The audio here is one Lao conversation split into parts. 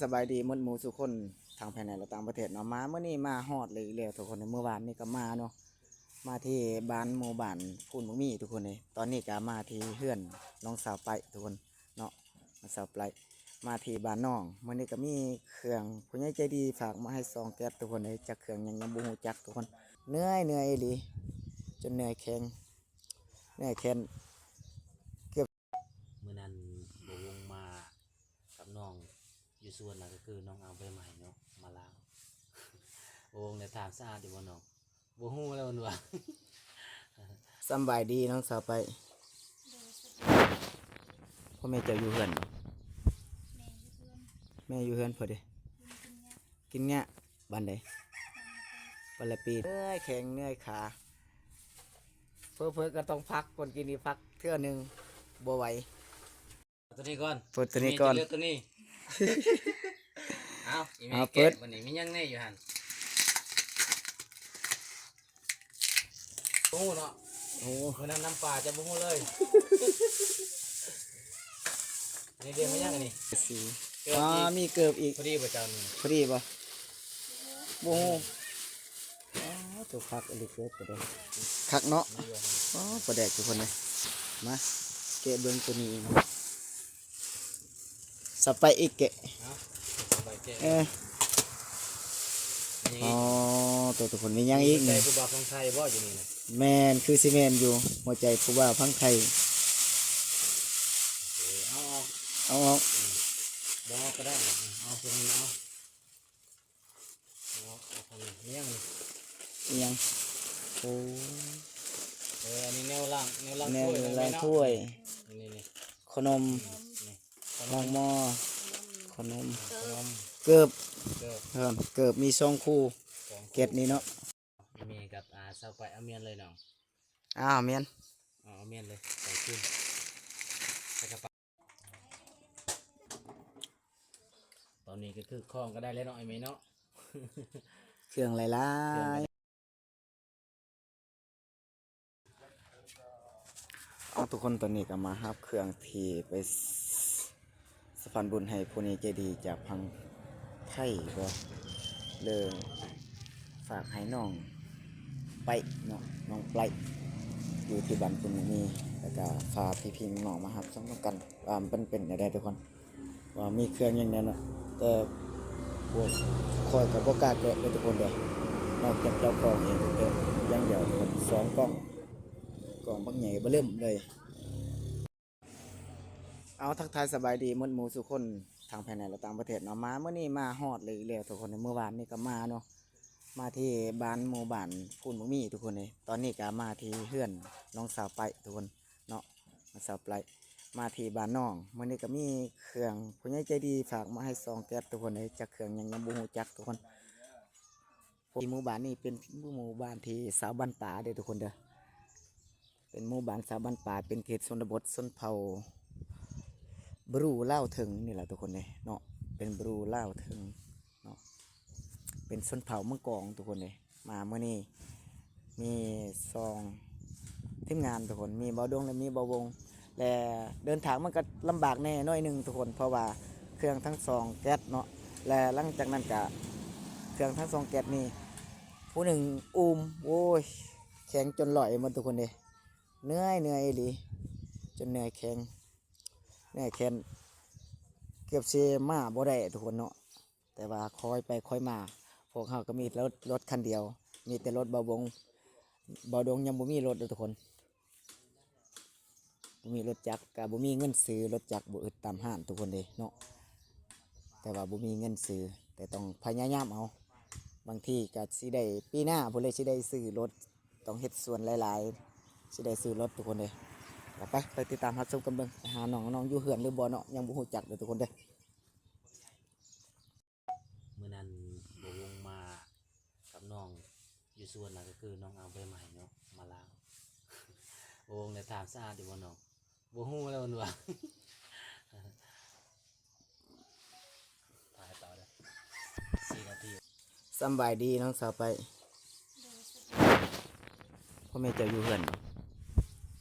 ສະບາຍດີໝົດໝູ່ສູ່ຄົນ ທັງພາຍໃນ ແລະ ຕ່າງປະເທດເນາະ. ມາມື້ນີ້ມາຮອດເລີຍອີກແລ້ວທຸກຄົນ. ມື້ວານນີ້ກໍມາເນາະ ມາທີ່ບ້ານ ໝູ່ບ້ານພູນບັກມີ້ທຸກຄົນເອີຍ. ຕອນນີ້ກໍມາທີ່ເຮືອນນ້ອງສາວໄປທຸກຄົນເນາະ ນ້ອງສາວໄປ ມາທີ່ບ້ານນ້ອງ. ມື້ນີ້ກໍມີເຄື່ອງ ຜູ້ໃຫຍ່ໃຈດີຝາກມາໃຫ້ສອງແກັດທຸກຄົນເອີຍ. ຈັກເຄື່ອງຫຍັງຍັງບໍ່ຮູ້ຈັກທຸກຄົນ. ເໜື່ອຍ ເໜື່ອຍອີ່ຫຼີ ຈົນເໜື່ອຍແຂງ ເໜື່ອຍແຂນ ເກືອບ ມື້ນັ້ນບໍ່ວົງມາກັບນ້ອງຢູ່ສວນນະ ກໍຄືນ້ອງເອົາໃບໄມ້ເນາະມາລ້າງ. ບໍ່ວົງໄດ້ຖາມສະອາດຢູ່ບໍ່ນ້ອງ? ບໍ່ຮູ້ແລ້ວເພິ່ນວ່າ. ສຳບາຍດີນ້ອງສາວໄປ. ໂດຍ ສະບາຍ. ພໍ່ແມ່ເຈົ້າຢູ່ເຮືອນບໍ່? ແມ່ຢູ່ເຮືອນ. ແມ່ຢູ່ເຮືອນເພິ່ນເດ້. ກິນຫຍ້າ. ກິນຫຍ້າ. ບ້ານໃດ? ບ້ານລະປີ. ເໜື່ອຍແຂງເໜື່ອຍຂາ ເຜີໆກໍຕ້ອງພັກ ກ່ອນກິນນີ້ພັກເທື່ອໜຶ່ງ ບໍ່ໄຫວ. ເອົາຕົວນີ້ກ່ອນ ເປີດຕົວນີ້ກ່ອນ ເລືອກຕົວນີ້. ເອົາ ອີແມ່ ເອົາ ເປີດ ແກະ ບັດນີ້ມີຫຍັງແດ່ຢູ່ຫັ້ນ? ບໍ່ຮູ້ເນາະ. ໂອ້ ມື້ນັ້ນນ້ຳປາຈະບໍ່ຮູ້ເລີຍ. ນີ້ເດ້ ມີຫຍັງອັນນີ້? ສີ ເກີບ ອ່າ ອີກ ມີເກີບອີກ. ພໍດີບໍ່ເຈົ້ານີ້? ພໍດີບໍ່? ບໍ່ຮູ້. ອໍ ໂຕຄັກອີ່ຫຼີເກີບກໍໄດ້ ຄັກເນາະ. ອໍ ປາແດກທຸກຄົນເອີຍ. ມາແກະເບິ່ງຕົວນີ້ອີກເນາະ. ສະໄປອີກແກະ. ເອົາ ສະໄປແກະ ເອີ ນີ້. ອໍ ໂຕທຸກຄົນ ມີຫຍັງອີກ? ໃຈຜູ້ບ່າວຝັ່ງໄທບໍ່ຢູ່ນີ້ນະ? ແມ່ນ ຄືຊິແມ່ນຢູ່ ຫົວໃຈຜູ້ບ່າວຝັ່ງໄທ. ເອີ ເອົາອອກ ເອົາອອກ. ອືມ ບໍ່ເອົາກໍໄດ້ ເອົາພວກນີ້ເອົາ. ເອົາ ເອົາທາງນີ້ ມີຫຍັງນີ້? ອີຫຍັງ? ໂອ້ ເອີ ອັນນີ້ແນວລ້າງ ແນວລ້າງ ແນວລ້າງຖ້ວຍ ແນວລ້າງຖ້ວຍ. ນີ້ ນີ້ ຂະໜົມ ນີ້ ຂະໜົມ ລ້າງໝໍ້ ຂະໜົມ ຂະໜົມ ເກີບ ເກີບ ເອີ ເກີບມີສອງຄູ່ ສອງຄູ່ ເກັດນີ້ເນາະ. ແມ່ກັບ ອ່າ ສາວໄປ ເອົາມ້ຽນເລີຍນ້ອງ. ອ້າວ ມ້ຽນ ເອົາ ເອົາມ້ຽນເລີຍ ໃສ່ຄືນ ໃສ່ກະເປົາ. ຕອນນີ້ກໍຄືຂອງກໍໄດ້ແລ້ວເນາະ ອ້າຍເມເນາະ ເຄື່ອງຫຼາຍໆ. ເຄື່ອງຫຼາຍໆ. ເອົາ ທຸກຄົນ ຕອນນີ້ກໍມາຮັບເຄື່ອງທີ່ໄປ ສະພານບຸນໃຫ້ຜູ້ໃຫຍ່ໃຈດີຈາກຝັ່ງໄທບໍ ເລີຍຝາກໃຫ້ນ້ອງໄປເນາະ ນ້ອງໄປ ຢູ່ທີ່ບ້ານພຸ້ນມີ ແລ້ວກະພາພີ່ໆນ້ອງໆມາຮັບຊົມນຳກັນວ່າມັນເປັນແນວໃດທຸກຄົນ ວ່າມີເຄື່ອງຫຍັງແດ່ເນາະ. ແຕ່ພວກຂ້ອຍກໍບໍ່ກ້າແກະເດ້ທຸກຄົນເດີ ນອກຈາກເຈົ້າຂອງເອງກໍແກະຢ່າງດຽວທຸກຄົນ. ສອງກ່ອງ ກ່ອງບັກໃຫຍ່ເບີເລີ່ມເລີຍ. ເອົາ ທັກທາຍສະບາຍດີໝົດໝູ່ສູ່ຄົນ ທັງພາຍໃນ ແລະ ຕ່າງປະເທດເນາະ. ມາມື້ນີ້ມາຮອດເລີຍອີກແລ້ວທຸກຄົນ. ມື້ວານນີ້ກໍມາເນາະ ມາທີ່ບ້ານ ໝູ່ບ້ານພູນບັກມີ້ທຸກຄົນເອີຍ. ຕອນນີ້ກໍມາທີ່ເຮືອນນ້ອງສາວໄປທຸກຄົນເນາະ ນ້ອງສາວໄປ ມາທີ່ບ້ານນ້ອງ. ມື້ນີ້ກໍມີເຄື່ອງ ຜູ້ໃຫຍ່ໃຈດີຝາກມາໃຫ້ສອງແກັດທຸກຄົນເອີຍ. ຈັກເຄື່ອງຫຍັງຍັງບໍ່ຮູ້ຈັກທຸກຄົນ. ທີ່ໝູ່ບ້ານນີ້ເປັນໝູ່ບ້ານທີ່ຊາວບ້ານປ່າເດີທຸກຄົນເດີ ເປັນໝູ່ບ້ານຊາວບ້ານປ່າ ເປັນເຂດຊົນນະບົດຊົນເຜົ່າບຣູລາວເທິງນີ້ແຫຼະທຸກຄົນເອີຍເນາະ ເປັນບຣູລາວເທິງເນາະ ເປັນຊົນເຜົ່າເມືອງກອງທຸກຄົນເອີຍ. ມາມື້ນີ້ມີສອງທີມງານທຸກຄົນ ມີບ່າວດົງ ແລະ ມີບ່າວວົງ ແລະ ເດີນທາງມັນກໍລຳບາກແດ່ໜ້ອຍໜຶ່ງທຸກຄົນ ເພາະວ່າເຄື່ອງທັງສອງແກັດເນາະ ແລະ ຫຼັງຈາກນັ້ນກະເຄື່ອງທັງສອງແກັດນີ້ ຜູ້ໜຶ່ງອູ້ມ ໂອ້ຍ ແຂງຈົນຫຼອຍໝົດທຸກຄົນເດ້ ເໜື່ອຍ ເໜື່ອຍອີ່ຫຼີ ຈົນເໜື່ອຍແຂງ ເໜື່ອຍແຂນ ເກືອບຊິມາບໍ່ໄດ້ທຸກຄົນເນາະ. ແຕ່ວ່າຄ່ອຍໄປຄ່ອຍມາ ພວກເຮົາກໍມີລົດ ລົດຄັນດຽວ ມີແຕ່ລົດບ່າວດົງ ບ່າວດົງຍັງບໍ່ມີລົດເດີທຸກຄົນ ບໍ່ມີລົດຈັກ ກໍບໍ່ມີເງິນຊື້ລົດຈັກ ບໍ່ອຶດຕາມຮ້ານທຸກຄົນເດ້ເນາະ ແຕ່ວ່າບໍ່ມີເງິນຊື້ ແຕ່ຕ້ອງພະຍາຍາມເອົາ ບາງທີກໍຊິໄດ້ປີໜ້າພຸ້ນເລີຍ ຊິໄດ້ຊື້ລົດ ຕ້ອງເຮັດສວນຫຼາຍໆ ຊິໄດ້ຊື້ລົດທຸກຄົນເດ້. ໄປ ໄປຕິດຕາມຮັບຊົມກັນເບິ່ງ ໄປຫານ້ອງ ນ້ອງຢູ່ເຮືອນຫຼືບໍ່ເນາະ ຍັງບໍ່ຮູ້ຈັກເດີທຸກຄົນເດີ. ມື້ນັ້ນບໍ່ວົງມາກັບນ້ອງຢູ່ສວນນະ ກໍຄືນ້ອງເອົາໃບໄມ້ເນາະມາລ້າງ ບໍ່ວົງໄດ້ຖາມສະອາດຢູ່ບໍ່ນ້ອງ? ບໍ່ຮູ້ແລ້ວເພິ່ນວ່າ ຖ່າຍຕໍ່ເດີ ສີ່ນາທີ. ສຳບາຍດີນ້ອງສາວໄປ. ໂດຍ ສະບາຍ. ພໍ່ແມ່ເຈົ້າຢູ່ເຮືອນບໍ່?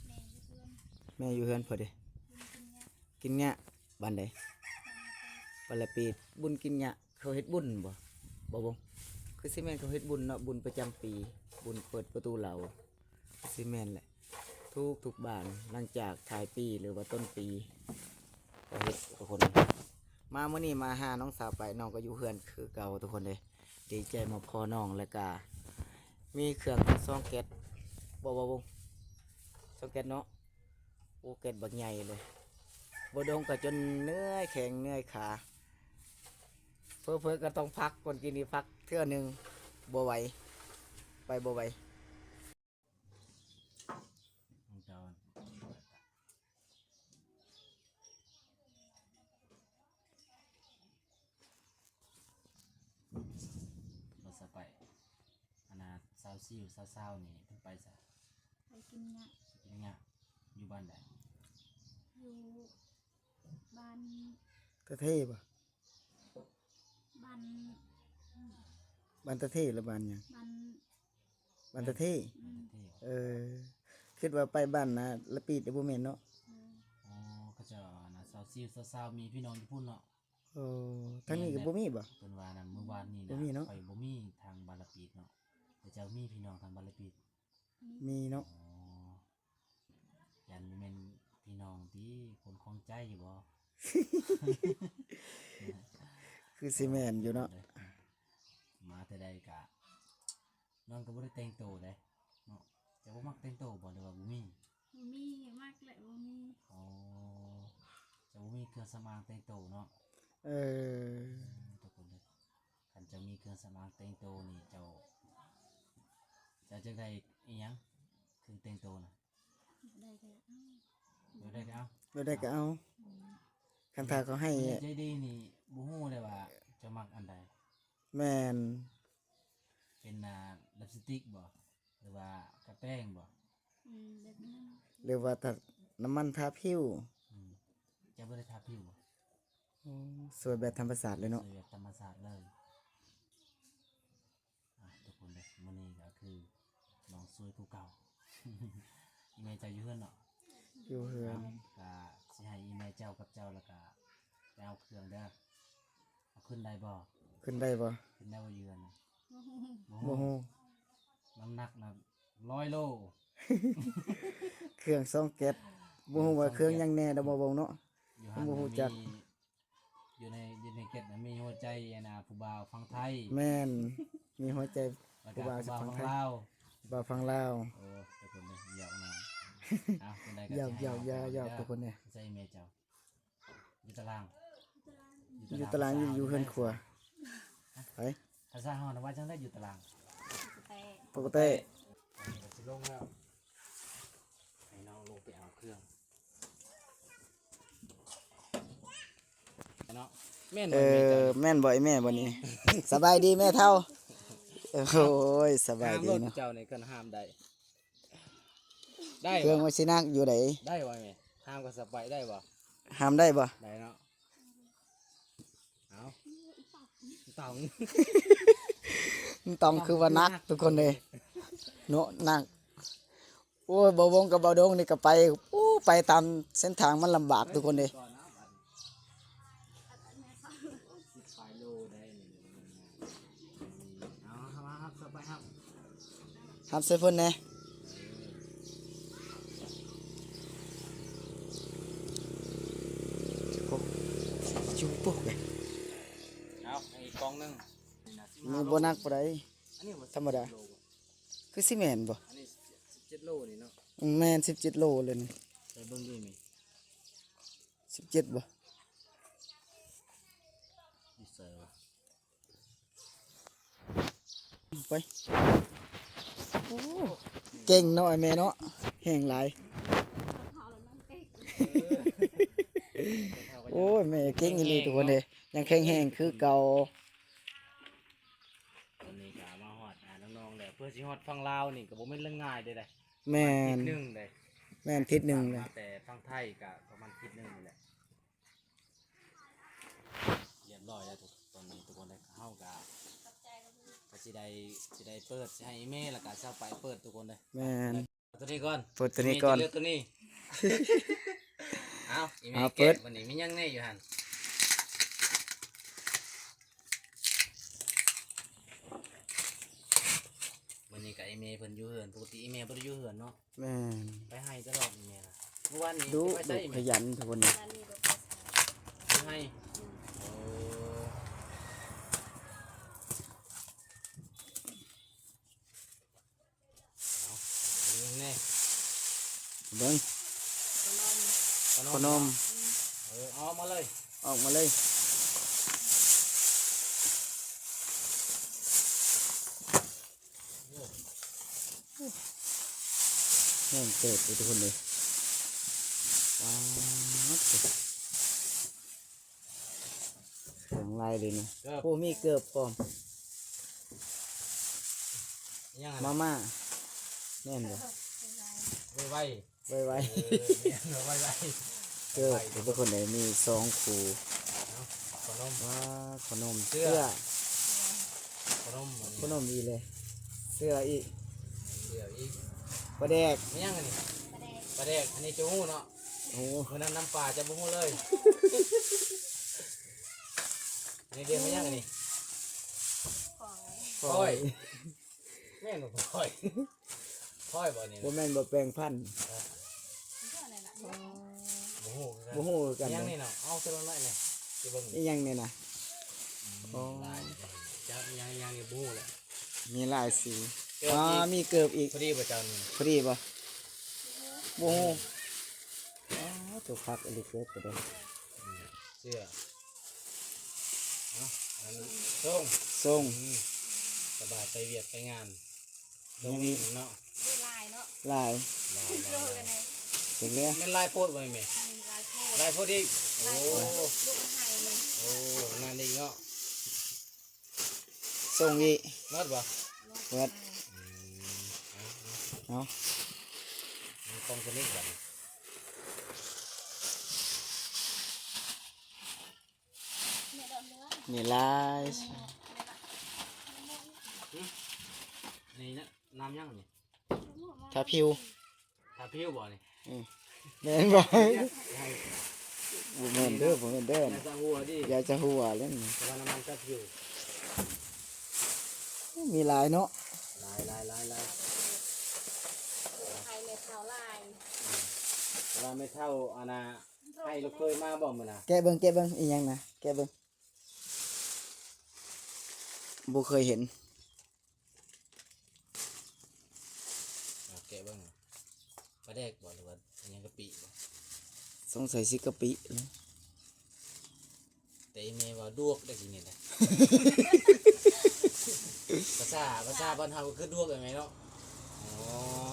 ແມ່ຢູ່ເຮືອນ. ແມ່ຢູ່ເຮືອນເພິ່ນເດ້. ກິນຫຍ້າ. ກິນຫຍ້າ. ບ້ານໃດ? ບ້ານນາແປ. າລະປີດ ບຸນກິນຫຍ້າ ເຂົາເຮັດບຸນບໍ່? ບໍ່ ບໍ່ ຄືຊິແມ່ນເຂົາເຮັດບຸນເນາະ ບຸນປະຈຳປີ ບຸນເປີດປະຕູເຫຼົ່າ ຄືຊິແມ່ນແຫຼະ ທຸກໆບ້ານ ຫຼັງຈາກທ້າຍປີ ຫຼືວ່າຕົ້ນປີ ກໍເຮັດທຸກຄົນ. ມາມື້ນີ້ມາຫານ້ອງສາວໄປ ນ້ອງກໍຢູ່ເຮືອນຄືເກົ່າທຸກຄົນເດ້ ດີໃຈມາພໍ້ນ້ອງ ແລ້ວກະມີເຄື່ອງສອງແກັດ ບໍ່ ບໍ່ ບໍ່ ສອງແກັດເນາະ. ໂອ້ ແກັດບັກໃຫຍ່ເລີຍ ບໍ່ດົງກໍຈົນເມື່ອຍແຂ້ງເມື່ອຍຂາ ເຜີໆກໍຕ້ອງພັກ ກ່ອນກິນນີ້ພັກເທື່ອໜຶ່ງ ບໍ່ໄຫວ ໄປບໍ່ໄຫວ. ບໍ່ສະໄປ ອັນນ່າ ຊາວຊິວ ຊາວຊາວນີ້ເພິ່ນໄປໃສ? ໄປກິນຫຍ້າ ໄປກິນຫຍ້າ ຢູ່ບ້ານໃດ? ຢູ່ບ້ານຕະເທບໍ່? ບ້ານ ບ້ານຕະເທ ຫຼືບ້ານຫຍັງ? ບ້ານ ບ້ານຕະເທ ອືມ ເອີ ຄິດວ່າໄປບ້ານນາລະປີດ ບໍ່ແມ່ນເນາະ? ເອີ ອໍ ເຂົາເຈົ້າ ອັນນ່າ ຊາວຊິວ ຊາວຊາວ ມີພີ່ນ້ອງຢູ່ພຸ້ນເນາະ? ໂອ້ ທາງນີ້ກໍບໍ່ມີບໍ່? ເພິ່ນວ່ານັ້ນ ມື້ວານນີ້ນະ ບໍ່ມີເນາະ ຂ້ອຍບໍ່ມີທາງບ້ານລະປີດເນາະ ແຕ່ເຈົ້າມີພີ່ນ້ອງທາງບ້ານລະປີດ? ມີເນາະ ອໍ ຢ້ານບໍ່ແມ່ນພີ່ນ້ອງຕິ ຄົນຂອງໃຈຢູ່ບໍ່? ຄືຊິແມ່ນຢູ່ເນາະ ມາແຕ່ໃດກະ ນ້ອງກໍບໍ່ໄດ້ແຕ່ງໂຕເດ້ເນາະ ເຈົ້າບໍ່ມັກແຕ່ງໂຕບໍ່ ຫຼືວ່າບໍ່ມີ? ບໍ່ມີ ມັກແຫຼະ ບໍ່ມີ ອໍ ເຈົ້າບໍ່ມີເຄື່ອງສຳອາງແຕ່ງໂຕເນາະ ເອີ ເອີ ທຸກຄົນເດີ ຄັນເຈົ້າມີເຄື່ອງສຳອາງແຕ່ງໂຕນີ້ ເຈົ້າ ເຈົ້າຈະໄດ້ອີ່ຫຍັງ ເຄື່ອງແຕ່ງໂຕນະ? ບໍ່ໄດ້ກໍເອົາ ບໍ່ໄດ້ກໍເອົາ ບໍ່ໄດ້ກໍເອົາ ອືມ ຄັນຖ້າເຂົາໃຫ້ ຜູ້ໃຫຍ່ໃຈດີນີ້ ບໍ່ຮູ້ເລີຍວ່າເຈົ້າມັກອັນໃດ? ແມ່ນ ເປັນ ອ່າ ລິບສະຕິກບໍ່ ຫຼືວ່າກະແປ້ງບໍ່? ອືມ ແບບນັ້ນ ຫຼືວ່າທາ ນ້ຳມັນທາຜິວ? ອືມ ເຈົ້າບໍ່ໄດ້ທາຜິວບໍ່? ໂອ້ ສວຍແບບທຳມະຊາດເລີຍເນາະ ສວຍແບບທຳມະຊາດເລີຍ. ອ່ະ ທຸກຄົນເດີ ມື້ນີ້ກໍຄືນ້ອງສວຍຄືເກົ່າ ອີ່ແມ່ເຈົ້າຢູ່ເຮືອນເນາະ? ຢູ່ເຮືອນ ກະຊິໃຫ້ອີ່ແມ່ເຈົ້າກັບເຈົ້າ ແລ້ວກະໄປເອົາເຄື່ອງເດີ ເອົາຂຶ້ນໄດ້ບໍ່? ຂຶ້ນໄດ້ບໍ່? ຂຶ້ນໄດ້ບໍ່ຢູ່ເຮືອນນະ? ບໍ່ຮູ້ ບໍ່ຮູ້ ນ້ຳໜັກນະຮ້ອຍໂລ ເຄື່ອງສອງແກັດ ບໍ່ຮູ້ວ່າເຄື່ອງຫຍັງແດ່ດອກ ບໍ່ເບິ່ງເນາະ ບໍ່ຮູ້ຈັກ ຢູ່ໃນ ຢູ່ໃນແກັດນະ ມີຫົວໃຈອັນນ່າ ຜູ້ບ່າວຝັ່ງໄທ ແມ່ນ ມີຫົວໃຈ ແລ້ວກໍຜູ້ບ່າວຝັ່ງລາວ ຜູ້ບ່າວຝັ່ງລາວ ໂອ້ ທຸກຄົນເດີ ຢອກນະ ເອົາ ຈັ່ງໃດກໍຢອກ ຢອກ ຢອກ ຢອກ ທຸກຄົນເດີ ໃສ່ແມ່ເຈົ້າ ຢູ່ຕາລາງ ຢູ່ຕາລາງ ຢູ່ ຢູ່ເຮືອນຄົວ ໄປ ພາສາເຮົານະວ່າຈັ່ງໃດ ຢູ່ຕາລາງ? ປະກະແຕ ປະກະແຕ ອັນນີ້ກໍຊິລົງແລ້ວ ໃຫ້ນ້ອງລົງໄປເອົາເຄື່ອງ ເນາະ ແມ່ນບໍ່ ເອີ ແມ່ນບໍ່ ອີ່ແມ່ບໍ່ນີ້? ສະບາຍດີແມ່ເຖົ້າ ໂອ້ຍ ສະບາຍດີເນາະ ຫ້າມລົດເຈົ້ານີ້ ຄັນຫ້າມໄດ້ ໄດ້ ເຄື່ອງມັນຊິໜັກຢູ່ໃດ ໄດ້ບໍ່ແມ່? ຫ້າມກັບສະໄປໄດ້ບໍ່? ຫ້າມໄດ້ບໍ່? ໄດ້ເນາະ ເອົາ ຕອງ ຕອງ ຄືວ່າໜັກທຸກຄົນເດ້ ເນາະ ໜັກ ໂອ້ຍ ບ່າວວົງກັບບ່າວດົງນີ້ກໍໄປ ໂອ້ ໄປຕາມເສັ້ນທາງມັນລຳບາກທຸກຄົນເດ້ ຮັບໃສ່ເພິ່ນແດ່ ຈຸບປຸກເດ້ ເອົາ ໃຫ້ອີກກ່ອງໜຶ່ງ ນີ້ບໍ່ໜັກປານໃດ ອັນນີ້ບໍ່ ທຳມະດາ ສິບເຈັດໂລບໍ່? ຄືຊິແມ່ນບໍ່? ອັນນີ້ສິບເຈັດໂລນີ້ເນາະ ອືມ ແມ່ນ ສິບເຈັດໂລເລີຍນີ້ ໃສ່ເບິ່ງດູແມ່ ສິບເຈັດບໍ່? ຢູ່ໃສວະ? ໄປ ໂອ້ ເກັ່ງເນາະ ແມ່ເນາະ ແຮງຫຼາຍ ໂອ້ຍ ແມ່ເກັ່ງອີ່ຫຼີທຸກຄົນເດ້ ຍັງແຂງແຮງຄືເກົ່າ. ຕອນນີ້ກໍມາຮອດ ອ່າ ນ້ອງໆແລ້ວ ເພື່ອຊິຮອດຝັ່ງລາວນີ້ກໍບໍ່ແມ່ນເລື່ອງງ່າຍເດ້ ແມ່ນ ທິດໜຶ່ງເດ້ ແມ່ນ ທິດໜຶ່ງເດ້ ມາແຕ່ຝັ່ງໄທກໍປະມານທິດໜຶ່ງນີ້ແຫຼະ ລຽບຮ້ອຍແລ້ວ ຕອນນີ້ທຸກຄົນເດ້ ເຮົາກໍ ກໍຊິໄດ້ ຊິໄດ້ເປີດ ຊິໃຫ້ອີ່ແມ່ ແລ້ວກໍຊາວໄປເປີດ ທຸກຄົນເດ້ ແມ່ນ. ເປີດຕົວນີ້ກ່ອນ ເປີດຕົວນີ້ກ່ອນ ເລືອກຕົວນີ້ ເອົາ ອີ່ແມ່ ເອົາ ເປີດ ແກະ ບັດນີ້ມີຫຍັງແດ່ຢູ່ຫັ້ນ? ແມ່ເພິ່ນຢູ່ເຮືອນ ປົກກະຕິແມ່ບໍ່ໄດ້ຢູ່ເຮືອນເນາະ. ແມ່ນ. ໄປໄຮ່ຕະຫຼອດແມ່ນະ. ມື້ວານນີ້ ດຸ ໄປໃສ ດຸຂະຫຍັນທຸກຄົນນີ້. ໄປໄຮ່. ອືມ. ເອົາ ເບິ່ງແດ່ ເບິ່ງ ຂະໜົມ ຂະໜົມ ເອີ ເອົາອອກມາເລີຍ ອອກມາເລີຍ. ແຮງເຕີບເດ້ທຸກຄົນເດີ. ປາດ ເຄື່ອງຫຼາຍເລີຍນະ. ເກີບ ໂອ້ ມີເກີບພ້ອມ. ຫຍັງ ມາມ່າ ແມ່ນບໍ່? ໄວໆ ໄວໆ ເອີ ແມ່ນ ໄວໆ ເກີບ ໄວໆ ທຸກຄົນເດີ. ມີສອງຄູ່ ເອົາ ຂະໜົມ ວ້າ ຂະໜົມ ເສື້ອ ເສື້ອ ຂະໜົມ ຂະໜົມອີກເລີຍ ເສື້ອອີກ ເສື້ອອີກ. ປາແດກ ແມ່ນຫຍັງອັນນີ້? ປາແດກ ປາແດກ ອັນນີ້ເຈົ້າຮູ້ເນາະ. ໂອ້ ມື້ນັ້ນນ້ຳປາເຈົ້າບໍ່ຮູ້ເລີຍ. ອັນນີ້ເອີ້ນວ່າຫຍັງອັນນີ້? ຟອຍ ຟອຍ ແມ່ນບໍ່? ພອຍ ພອຍບໍ່ນີ້ນະ? ບໍ່ແມ່ນບໍ່ແປງພັນ. ເອີ ບໍ່ຮູ້ຄືກັນ ບໍ່ຮູ້ຄືກັນ. ຫຍັງນີ້ເນາະ? ເອົາເທື່ອລະໜ້ອຍແດ່ ຊິເບິ່ງ. ອີຫຍັງນີ້ນະ? ອືມ ອໍ ຫຼາຍ ຈັກອີຫຍັງ ອີຫຍັງນີ້ບໍ່ຮູ້ແຫຼະ. ມີຫຼາຍສີ. ເກີບອີກ ອໍ ມີເກີບອີກ. ພໍດີບໍ່ເຈົ້ານີ້? ພໍດີບໍ່? ບໍ່ຮູ້. ອໍ ໂຕຄັກອີ່ຫຼີເກີບກໍໄດ້. ອືມ ເສື້ອ ເນາະ ອັນນີ້ ສົ່ງ ສົ່ງ. ອືມ ສະບາຍໄປວຽກໄປງານ. ຕົງນີ້ເນາະ ຫຼາຍເນາະ ຫຼາຍ ຫຼາຍ ຫຼາຍ ເຫັນແລ້ວ. ແມ່ນຫຼາຍໂພດບໍ່ແມ່? ອືມ ຫຼາຍໂພດ ຫຼາຍໂພດອີກ. ໂອ້ ລູກມັນໃຫຍ່ເລີຍ. ໂອ້ ນັ້ນອີກເນາະ. ສົ່ງອີກ ເໝິດບໍ່? ເໝິດ. ອືມ ເອົາ ເອົາ ເອົາ ມີຂອງຊະນິດບັດນີ້. ມີຫຼາຍ ຫຶ ອັນນີ້ນະ ນ້ຳຫຍັງນີ້? ທາຜິວ ທາຜິວບໍ່ນີ້? ອືມ ແມ່ນບໍ່? ບໍ່ແມ່ນເດີ ບໍ່ແມ່ນເດີ ຢາສະຫົວເດ້ ຢາສະຫົວແລ້ວນີ້ ແຕ່ວ່ານ້ຳມັນທາຜິວ. ໂອ້ ມີຫຼາຍເນາະ ຫຼາຍ ຫຼາຍ ຫຼາຍ ຫຼາຍ. ໃຫ້ແມ່ເຖົ້າຫຼາຍ ອືມ ແຕ່ວ່າແມ່ເຖົ້າ ອັນນ່າ ໃຫ້ລູກເຂີຍມາບໍ່ມື້ນະ? ແກະເບິ່ງ ແກະເບິ່ງ ອີຫຍັງນະ? ແກະເບິ່ງ ບໍ່ເຄີຍເຫັນ. ເອົາແກະເບິ່ງ ປາແດກບໍ່ ຫຼືວ່າອີຫຍັງ ກະປິບໍ່? ສົງໄສຊິກະປິ. ແຕ່ອີ່ແມ່ວ່າດວກໄດ້ກິນນີ້ນະ ພາສາ ພາສາບ້ານເຮົາກໍຄືດວກ ແມ່ນເນາະ. ອໍ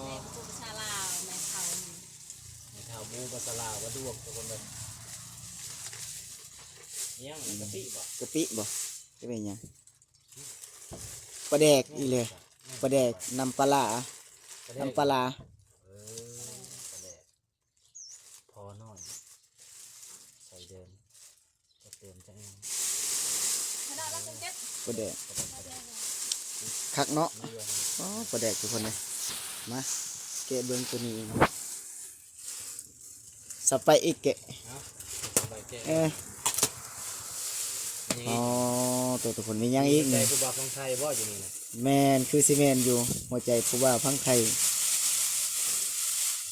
ແມ່ກໍພາສາລາວ ແມ່ເຖົ້າ ແມ່ເຖົ້າໝູ່ພາສາລາວວ່າດວກ ທຸກຄົນເດີ. ອີຫຍັງ ກະປິບໍ່? ກະປິບໍ່? ຈະເປັນຫຍັງ? ປາແດກອີກແລ້ວ ປາແດກ ນ້ຳປາຫຼາ ປາແດກ ນ້ຳປາຫຼາ. ເອີ ປາແດກ ພໍໜ້ອຍ ໃສ່ເດີມ ຈັກເດີມຈັກຫຍັງ. ປາແດກ ຄັກເນາະ. ອໍ ປາແດກທຸກຄົນເດີ. ມາ ແກະເບິ່ງໂຕນີ້ເນາະ. ສະໄປອີກແກະ ເອົາ ສະໄປແກະ ເອີ ອໍ ໂຕທຸກຄົນ ມີຫຍັງອີກນີ້? ຫົວໃຈຜູ້ບ່າວຝັ່ງໄທບໍ່ຢູ່ນີ້ນະ? ແມ່ນ ຄືຊິແມ່ນຢູ່ ຫົວໃຈຜູ້ບ່າວຝັ່ງໄທ.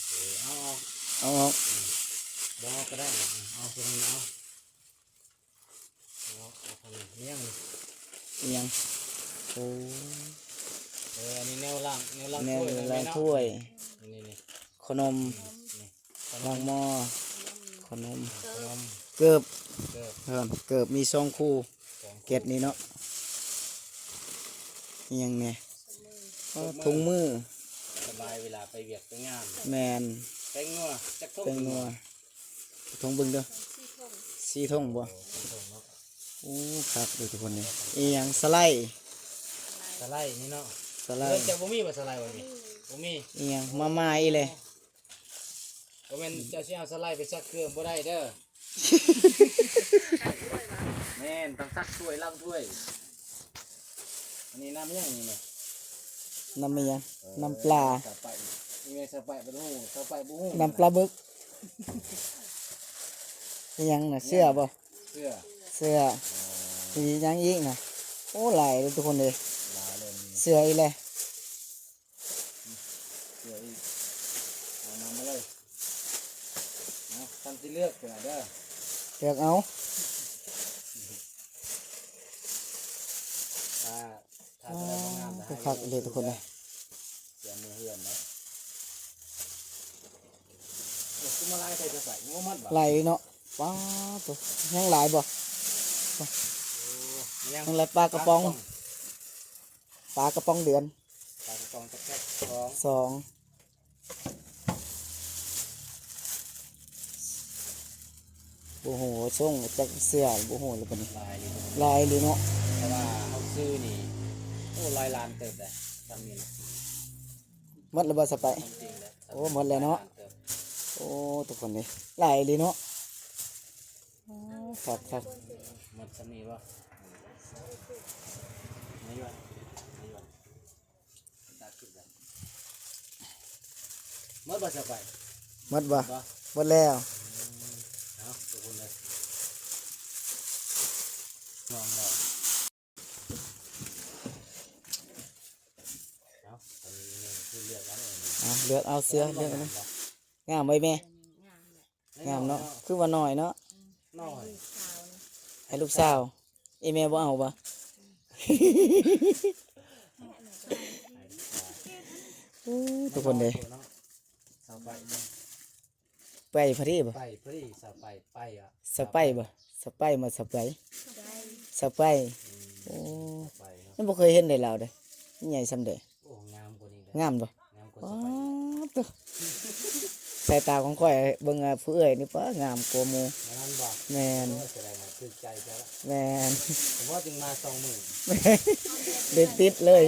ເອີ ເອົາອອກ ເອົາອອກ ອືມ ບໍ່ເອົາກໍໄດ້ ອືມ ເອົາຕົວນີ້ເອົາ. ເອົາ ເອົາທາງນີ້ ມີຫຍັງນີ້? ອີຫຍັງ? ໂອ້ ເອີ ອັນນີ້ແນວລ້າງ ແນວລ້າງ ແນວ ຖ້ວຍ ແນວລ້າງຖ້ວຍ ນີ້ ນີ້ ນີ້ ຂະໜົມ ນີ້ ຂະໜົມ ລ້າງໝໍ້ ຂະໜົມ ຂະໜົມ ເກີບ ເກີບ ເອີ ເກີບມີສອງຄູ່ ສອງຄູ່ ເກັດນີ້ເນາະ. ອີຫຍັງແດ່? ໂອ້ ຖົງມື ສະບາຍເວລາໄປວຽກໄປງານ. ແມ່ນ ແປ້ງນົວ ຈັກຖົງ? ແປ້ງນົວ ຖົງເບິ່ງເດີ ສີ່ຖົງ ສີ່ຖົງບໍ່? ໂອ້ ສີ່ຖົງເນາະ. ໂອ້ ຄັກເດີທຸກຄົນເດີ. ອີຫຍັງ ສະໄລ? ສະໄລນີ້ເນາະ ສະໄລ. ເອີ ເຈົ້າບໍ່ມີບໍ່ສະໄລ? ບໍ່ມີ ບໍ່ມີ. ອີຫຍັງ ມາມ່າອີກແລ້ວ. ບໍ່ແມ່ນເຈົ້າຊິເອົາສະໄລໄປຊັກເຄື່ອງ ບໍ່ໄດ້ເດີ. ແມ່ນ ຕ້ອງຊັກຖ້ວຍ ລ້າງຖ້ວຍ. ອັນນີ້ນ້ຳຫຍັງນີ້ແມ່? ນ້ຳອີຫຍັງ? ເອີ ນ້ຳປາ ສາວໄປ ນີ້ແມ່ນສາວໄປບໍ່ຮູ້ ສາວໄປບໍ່ຮູ້ ນ້ຳປາບຶກ. ອີຫຍັງນະ? ເສື້ອບໍ່? ເສື້ອ ເສື້ອ. ອໍ ມີຫຍັງອີກນະ? ໂອ້ ຫຼາຍເດີທຸກຄົນເດີ ຫຼາຍເລີຍ. ເສື້ອອີກແລ້ວ. ເອົານຳມາເລີຍເນາະ ທ່ານຊິເລືອກພຸ້ນນະເດີ ເລືອກເອົາ ຖ້າ ຖ້າຕົວໃດບໍ່ງາມນະ ໂອ້ ໃຫ້ ຄັກໆເລີຍທຸກຄົນເອີຍ ເສຍມືເຮືອນເນາະ ໂອ້ ຄືມາຫຼາຍແທ້ ຈະໃສ່ ໂອ້ ໝົດບໍ່ ຫຼາຍເນາະ ປາດໂທ້ ຍັງຫຼາຍບໍ່ ໂອ້ ຍັງ ຍັງຫຼາຍ ປາກະປ໋ອງ ປາກະປ໋ອງເດືອນ ປາກະປ໋ອງຈັກແພັກ ສອງ ສອງ ບໍ່ຮູ້ວ່າສົ່ງຈັກເສື້ອ ບໍ່ຮູ້ແລ້ວບັດນີ້ ຫຼາຍເລີຍ ຫຼາຍເລີຍເນາະ ເພາະວ່າເຮົາຊື້ນີ້ ໂອ້ ຫຼາຍລ້ານເຕີບເດ້ ຊ່ຳນີ້ນະ ໝົດແລ້ວບໍ່ສະໄປ ຄວາມຈິງເດ້ ໂອ້ ໝົດແລ້ວເນາະ ຫຼາຍລ້ານເຕີບ ໂອ້ ທຸກຄົນເດ້ ຫຼາຍເລີຍເນາະ ໂອ້ ຄັກໆ ໝົດຊ່ຳນີ້ບໍ່ ນາຍວນ ນາຍວນ ໝົດບໍ່ສະໄປ ໝົດບໍ່ ໝົດບໍ່ ໝົດແລ້ວ ອືມ ເອົາ ທຸກຄົນເລີຍ ລອງ ລອງ ເອົາ ຕອນນີ້ແມ່ຄືເລືອກເອົາ ເອົາ ເລືອກເອົາເສື້ອ ເລືອກເອົາ ງາມບໍ່ແມ່ ງາມແຫຼະ ງາມເນາະ ງາມເນາະ ຄືວ່ານ້ອຍເນາະ ອືມ ນ້ອຍ ໃຫ້ລູກສາວນີ້ ໃຫ້ລູກສາວ ອີ່ແມ່ບໍ່ເອົາບໍ່ ອືມ ໂອ້ ທຸກຄົນເດ້ ເນາະ ສາວໄປ ໄປພໍດີບໍ່ ໄປພໍດີ ສາວໄປ ໄປອະ ສາວໄປບໍ່ ສາວໄປບໍ່ ສາວໄປ ສາວໄປ ອືມ ໂອ້ ສາວໄປເນາະ ຍັງບໍ່ເຄີຍເຫັນເດ້ລາວເດ້ ໃຫຍ່ຊ່ຳໃດ ໂອ້ ງາມກວ່ານີ້ເດ້ ງາມບໍ່ ງາມກວ່າ ປາດໂທ້ ສາຍຕາຂອງຂ້ອຍເບິ່ງ ອາ ຜູ້ເອື້ອຍນີ້ ປາດ ງາມກວ່າໝູ່ ແມ່ນບໍ່ ແມ່ນ ໂອ້ຍ ສະແດງວ່າຖືກໃຈແທ້ລະ ແມ່ນ ເພາະວ່າຈຶ່ງມາສອງມື້ ເລີຍຕິດເລີຍ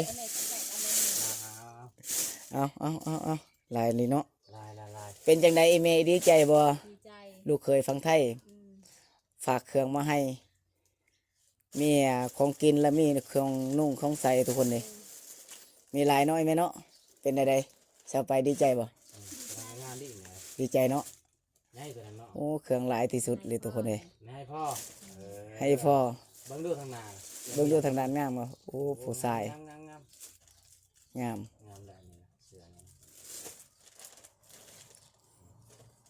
ອ່າ ເອົາ ເອົາ ເອົາ ເອົາ ຫຼາຍນີ້ເນາະ ຫຼາຍ ຫຼາຍ ຫຼາຍ ເປັນຈັ່ງໃດອີ່ແມ່ ດີໃຈບໍ່ ດີໃຈ ລູກເຂີຍຝັ່ງໄທ ອືມ ຝາກເຄື່ອງມາໃຫ້ ມີຂອງກິນ ແລະ ມີເຄື່ອງນຸ່ງຂອງໃຊ້ທຸກຄົນເດ້ ມີຫຼາຍເນາະ ແມ່ເນາະ ເປັນໃດໃດ ສາວໄປດີໃຈບໍ່ ອືມ ງາມດີນະ ດີໃຈເນາະ ໃຫຍ່ຕົວນັ້ນເນາະ ໂອ້ ເຄື່ອງຫຼາຍທີ່ສຸດເລີຍທຸກຄົນເດ້ ໃຫ້ພໍ່ ເອີ ໃຫ້ພໍ່ ເບິ່ງດູທາງໜ້າ ເບິ່ງດູທາງດ້ານງາມບໍ່ ໂອ້ ໂອ້ ຜູ້ຊາຍ ງາມ ງາມ ງາມ ງາມ ງາມໄດ້ນີ້ນະ ເສື້ອນີ້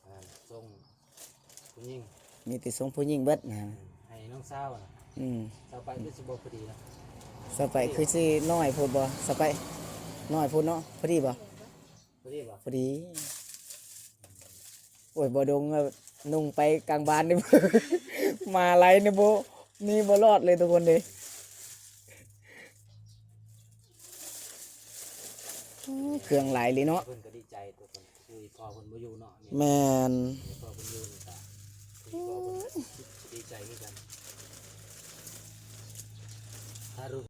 ອ່າ ຊົງຜູ້ຍິງ ມີແຕ່ຊົງຜູ້ຍິງເບິດນະ ອືມ ໃຫ້ນ້ອງສາວນະ ອືມ ສາວໄປຄືຊິບໍ່ພໍດີນະ ສາວໄປຄືຊິນ້ອຍໂພດບໍ່ ສາວໄປ ນ້ອຍໂພດເນາະ ພໍດີບໍ່ ພໍດີບໍ່ ພໍດີ ໂອ້ຍ ບໍ່ດົງ ນຸ່ງໄປກາງບ້ານນີ້ ມາໄລນີ້ບໍ່ ໜີບໍ່ລອດເລີຍທຸກຄົນເດ້ ເຄື່ອງຫຼາຍເລີຍເນາະ ເພິ່ນກໍດີໃຈ ທຸກຄົນ ຄືພໍ່ເພິ່ນບໍ່ຢູ່ເນາະ ແມ່ນ ພໍ່ເພິ່ນຢູ່ນີ້ກໍ ຄືພໍ່ເພິ່ນກໍດີໃຈຄືກັນ ຖ້າຮູ້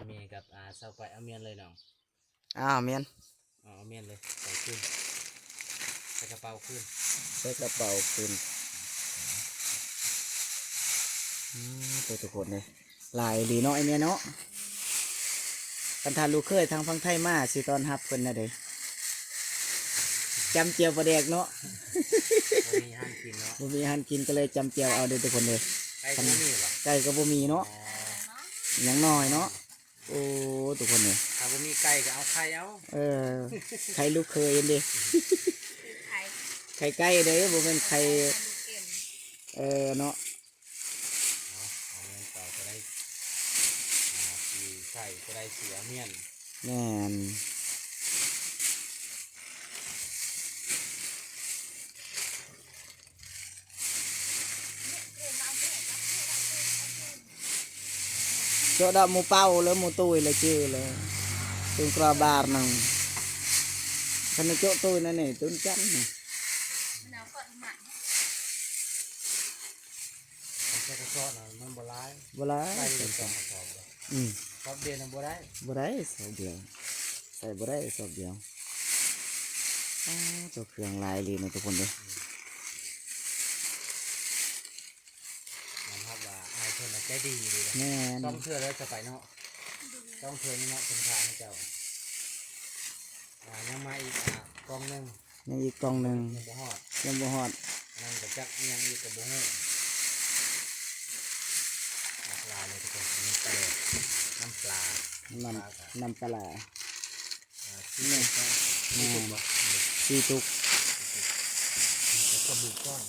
ແມ່ກັບ ອ່າ ສາວໄປເອົາມ້ຽນເລີຍນ້ອງ ອ້າວ ມ້ຽນ ເອົາ ເອົາມ້ຽນເລີຍ ໃສ່ຄືນ ໃສ່ກະເປົາຄືນ ໃສ່ກະເປົາຄືນ ອືມ ໂອ້ ທຸກຄົນເອີຍ ຫຼາຍອີ່ຫຼີເນາະ ໄອ້ເມຍເນາະ ຄັນຖ້າລູກເຂີຍທາງຝັ່ງໄທມາ ຊິຕ້ອນຮັບເພິ່ນແນວໃດ ຈ້ຳແຈ່ວປາແດກເນາະ ບໍ່ມີອາຫານກິນເນາະ ບໍ່ມີອາຫານກິນ ກໍເລີຍຈ້ຳແຈ່ວເອົາເດີທຸກຄົນເດີ ໄກ່ກໍບໍ່ມີຫວາ ໄກ່ກໍບໍ່ມີເນາະ ອໍ ຍັງນ້ອຍເນາະ. ໂອ້ ທຸກຄົນເອີຍ ຖ້າບໍ່ມີໄກ່ກໍເອົາໄຂ່ເອົາ ເອີ ໄຂ່ລູກເຂີຍເດ້ ໄຂ່ ໄຂ່ໄກ່ເດ້ ບໍ່ແມ່ນໄຂ່ ເອີ ເນາະ ເອົາ ເອົາເງິນຕໍ່ ຈະໄດ້ ອ່າ ຊິໃຊ້ ຈະໄດ້ຊິເອົາມ້ຽນ ແມ່ນ. ເຈາະດອກໝູ່ເປົ້າ ແລ້ວໝູ່ຕຸ້ຍ ແລ້ວຈື່ ແລ້ວຕຸນກຣາບາດໜຶ່ງ ຄັນເຈາະຕຸ້ຍນັ້ນນີ້ ຕຸນຈັນນີ້ ໃສ່ກະສອບນະ ມັນບໍ່ຫຼາຍ ບໍ່ຫຼາຍ ໃສ່ສອງກະສອບ ອືມ ສອບດຽວນະບໍ່ໄດ້ ບໍ່ໄດ້ສອບດຽວ ໃສ່ບໍ່ໄດ້ສອບດຽວ ອ້າ ຕົວເຄື່ອງຫຼາຍອີ່ຫຼີນະທຸກຄົນເດີ ຍອມຮັບວ່າອ້າຍເພິ່ນນະໃຈດີອີ່ຫຼີເດ້ ແມ່ນ ສອງເທື່ອແລ້ວຈະໄປເນາະ ສອງເທື່ອນີ້ເນາະ ເພິ່ນພາໃຫ້ເຈົ້າ ອ່າ ຍັງມາອີກ ອ່າ ກ່ອງໜຶ່ງ ຍັງອີກກ່ອງໜຶ່ງ ຍັງບໍ່ຮອດ ຍັງບໍ່ຮອດ ອັນນັ້ນກໍຈັກອີ່ຫຍັງອີກກໍບໍ່ຮູ້ ຫຼາກຫຼາຍເລີຍທຸກຄົນ ມີປາແດກ ນ້ຳປາ ນ້ຳ ປາກໍ ນ້ຳປາຫຼາ ອ່າ ສີ່ສິບເນາະ ແມ່ນ ສີ່ຕຸກ ແລ້ວກໍສະບູກ່ອນ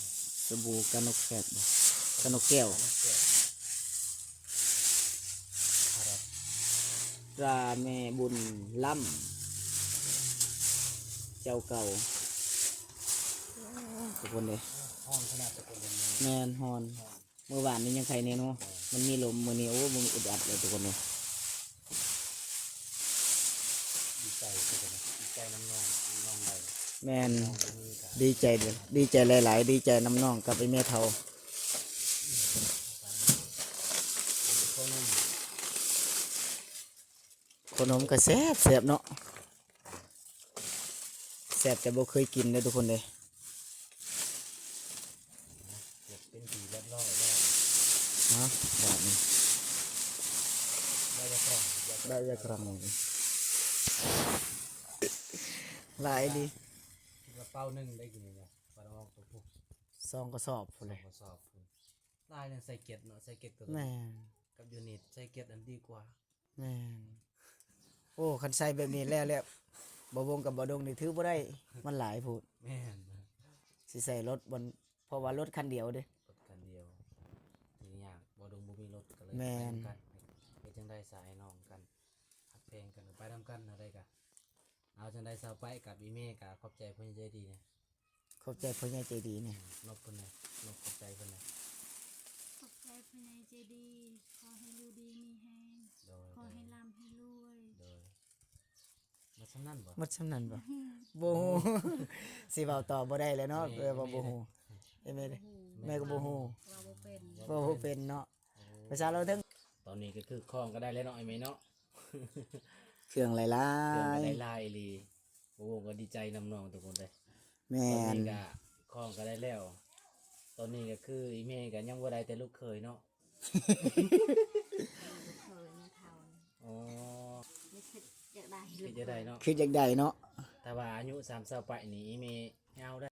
ສະບູກະນົກແຄບ ກະນົກແກ້ວ ກະນົກແກ້ວ ຕາແມ່ບຸນລ້ຳ ເຈົ້າເກົ່າ ທຸກຄົນເດ້ ຮ້ອນຂະໜາດ ທຸກຄົນເດ້ ແມ່ນ ຮ້ອນ ຮ້ອນ. ມື້ວານນີ້ຍັງໄຄແດ່ເນາະ ມັນມີລົມ ມື້ນີ້ ໂອ້ ມັນອຶດອັດເລີຍທຸກຄົນເອີຍ ດີໃຈ ດີໃຈນຳນ້ອງ ນ້ອງໄດ້ ແມ່ນ ນ້ອງໄດ້ມີກະ ດີໃຈເດີ ດີໃຈຫຼາຍໆ ດີໃຈນຳນ້ອງກັບໄອ້ແມ່ເຖົ້າ ເຂົ້າໜົມ ເຂົ້າໜົມກໍແຊບ ແຊບເນາະ ແຊບແຕ່ບໍ່ເຄີຍກິນເດີທຸກຄົນເດີ ເປັນທີ່ຮຽບຮ້ອຍແລ້ວ ເນາະ ບາດນີ້ ໄດ້ຈັກກ່ອງ ໄດ້ຈັກກ່ອງ ຫຼາຍອີ່ຫຼີ ກະເປົາໜຶ່ງໄດ້ກິນນີ້ນະ ປາດອອກຕົວຜູ້ ສອງກະສອບພຸ້ນແຫຼະ ສອງກະສອບພຸ້ນ ຫຼາຍນະ ໃສ່ເກັດເນາະ ໃສ່ເກັດກໍ ແມ່ນ ກັບຢູນິດ ໃສ່ເກັດອັນດີກວ່າ ແມ່ນ ໂອ້ ຄັນໃສ່ແບບນີ້ແລ້ວ ແລ້ວ ບ່າວວົງກັບບ່າວດົງນີ້ຖືບໍ່ໄດ້ ມັນຫຼາຍໂພດ ແມ່ນ ຊິໃສ່ລົດບ່ອນ ເພາະວ່າລົດຄັນດຽວເດ້ ລົດຄັນດຽວ ທີ່ຍາກ ບ່າວດົງບໍ່ມີລົດ ກໍເລີຍ ແມ່ນ ໄປນຳກັນ ເຮັດຈັ່ງໃດສາຍນ້ອງກັນ ຮັກແພງກັນ ໄປນຳກັນ ແນວໃດກະ ເອົາ ຈັ່ງໃດຊາວໄປກັບອີ່ແມ່ກະຂອບໃຈຜູ້ໃຫຍ່ໃຈດີນະ ຂອບໃຈຜູ້ໃຫຍ່ໃຈດີແດ່ ນົບເພິ່ນແດ່ ນົບຂອບໃຈເພິ່ນແດ່ ຂອບໃຈຜູ້ໃຫຍ່ໃຈດີ ຂໍໃຫ້ຢູ່ດີມີແຮງ ໂດຍ ຂໍໃຫ້ ໂດຍ ລ່ຳໃຫ້ລວຍ ໂດຍ ໝົດສ່ຳນັ້ນບໍ່ ໝົດສ່ຳນັ້ນບໍ່ ບໍ່ຮູ້ ຊິເວົ້າຕໍ່ບໍ່ໄດ້ແລ້ວເນາະ ແມ່ ເອີ ເວົ້າບໍ່ຮູ້ ເອີ ແມ່ເດ້ ແມ່ກໍບໍ່ຮູ້ ເວົ້າບໍ່ເປັນ ເວົ້າບໍ່ເປັນເນາະ ໂອ້ ພາສາລາວເຖິງ ຕອນນີ້ກໍຄືຂອງກໍໄດ້ແລ້ວເນາະ ໄອ້ແມ່ເນາະ ເຄື່ອງຫຼາຍໆ ເຄື່ອງກໍໄດ້ຫຼາຍອີ່ຫຼີ ໂອ້ ກໍດີໃຈນຳນ້ອງທຸກຄົນເດ້ ແມ່ນ ຕອນນີ້ກະຂອງກະໄດ້ແລ້ວ ຕອນນີ້ກະຄືອີ່ແມ່ກະຍັງບໍ່ໄດ້ແຕ່ລູກເຂີຍເນາະ ອໍ ຄິດຢາກໄດ້ເນາະ ຄິດຢາກໄດ້ເນາະ ຖ້າວ່າອາຍຸສາມສິບປາຍນີ້ອີ່ແມ່ເອົາໄດ້